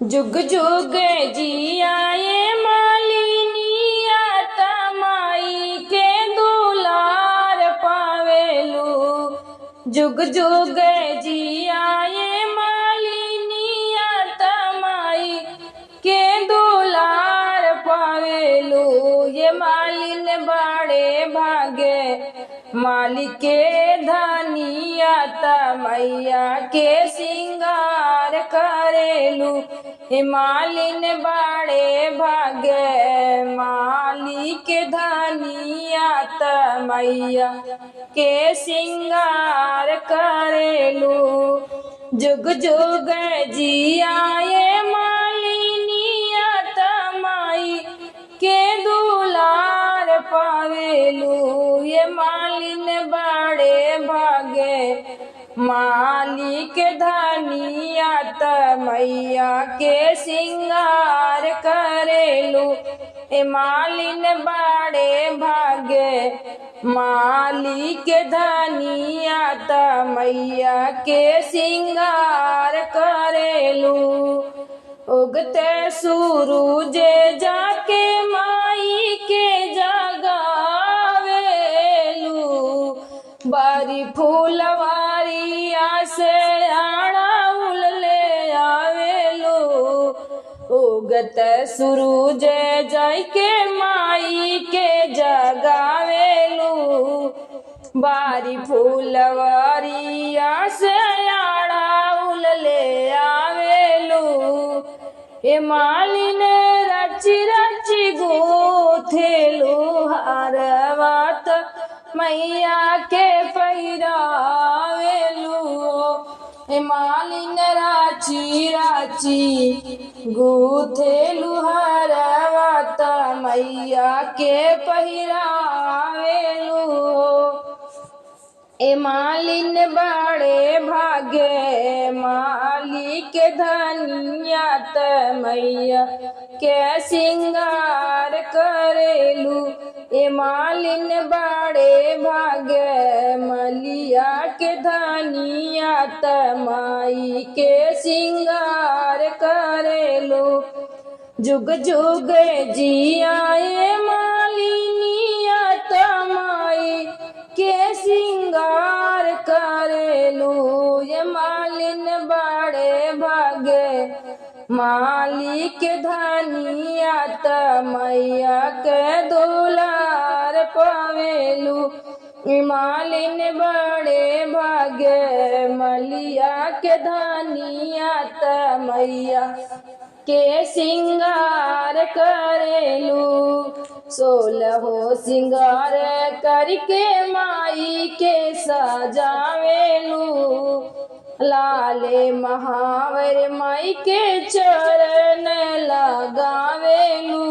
जुग जुग जियाए मालिनिया तमाई के दुलार पावेलू। जुग जुग जियाए मालिनिया तमाई के दुलार पावेलू। ये मालिन बड़े भागे मालिक के धनिया तमैया के सिंगार करेलू। हे मालिन बड़े भागे मालिक धनिया तमैया के सिंगार करेलू। जुग जुग जियाए मालिनिया तमाई के दुलार पावेलू। ये मालिन बड़े भागे मालिक धनिया तमैया के सिंगार करेलू। ए मालिन बड़े भागे मालिक धनिया तमैया के सिंगार करेलू। उगते सूरज जाके माई के जगावेलू। बारी फूलवारिया से आड़ा ले आवेलू। उगत सूरज जाके माई के जगावेलू। बारी फूलवारिया से आड़ा ले आवेलू। ए मालिन रची रची गोथेलू हारवात मैया के पहिरावेलू। ए मालिन राची राची गुथेलू हारवात मैया के पहिरावेलू। ए मालिन बड़े भागे मालिक धनिया तमैया के सिंगार करेलू। ए मालिन बड़े भागे मलिया के धनिया तमाई के सिंगार करेलू। जुग जुग जियाए मालिनिया तमाई के सिंगार करेलू। ये मालिन बड़े भागे मालिक धनिया तमैया के दुलार पावेलू। मालिन बड़े भागे मलिया के धनिया तमैया के सिंगार करेलू। सोलहो सिंगार करके माई के सजावेलू। लाले महावर माई के चरण लगावेलू।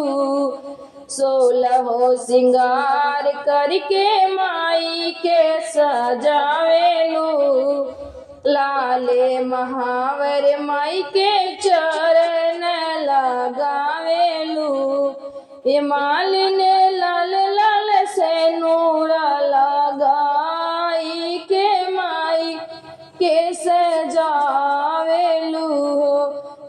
सोलहो सिंगार करके माई के सजावेलू। लाले महावर माई के चरण लगावेलू। ए मालिन लाल लाल से नूरा लगाई के माई के सजावेलू।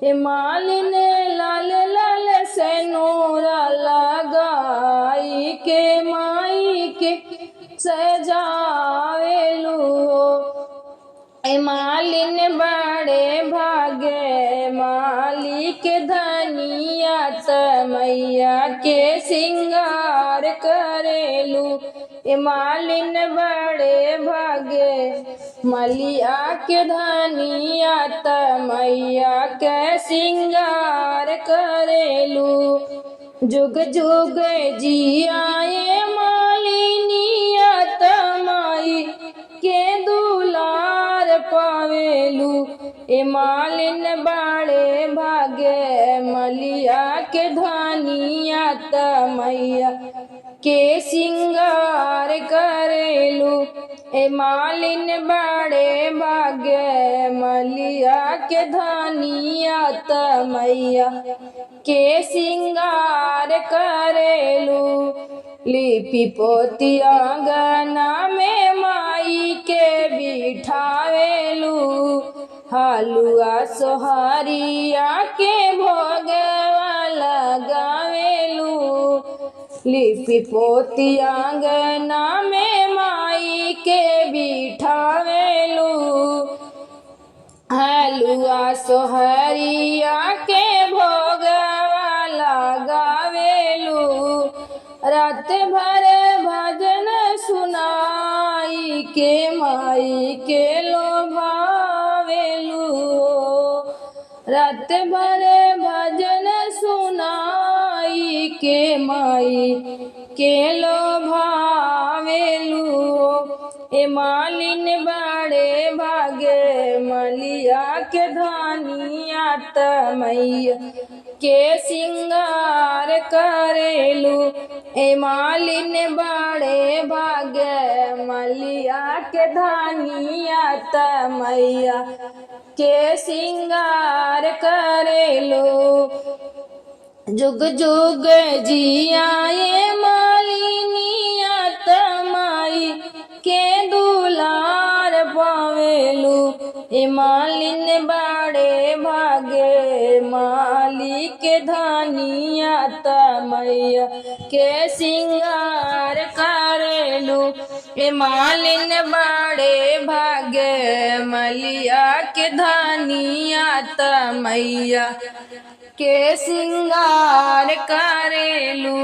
ए मालिन लाल लाल से नूरा लगाई के माई के सजावेलू। ए मालिन बड़े भागे मालिक धनिया तमैया के सिंगार करेलू। ए मालिन बड़े भागे मलिया के धनिया तमैया के सिंगार करेलू। जुग जुग जियाए मालिनिया तमाई के दुलार पावेलू। ए मालिन बड़े भागे मलिया के धनिया तमैया के सिंगार करेलू। ए मालिन बड़े भागे मलिया के धनिया तमैया के सिंगार करेलू। लिपि पोती आंगना में माई के बिठावेलू। हलुआ सोहरिया के लिपि पोती आंगना में माई के बिठावेलू। हलुआ सोहरिया के भोगवा लगावेलू। रात भर भजन सुनाई के माई के लोभावेलू। रात भर भजन सुनाई के माई के लोभावेलू। ए मालिन बड़े भागे मलिया के धानिया तमैया के सिंगार करेलू। ए मालिन बड़े भागे मलिया के धानिया तमैया के सिंगार करेलू। जुग जुग जियाए मालिनिया तमाई के दुलार पावेलू। ए मालिन बड़े भागे माली के धानिया तमैया के सिंगार करेलू। ए मालिन बड़े भागे मलिया के धानिया तमैया के सिंगार करेलू।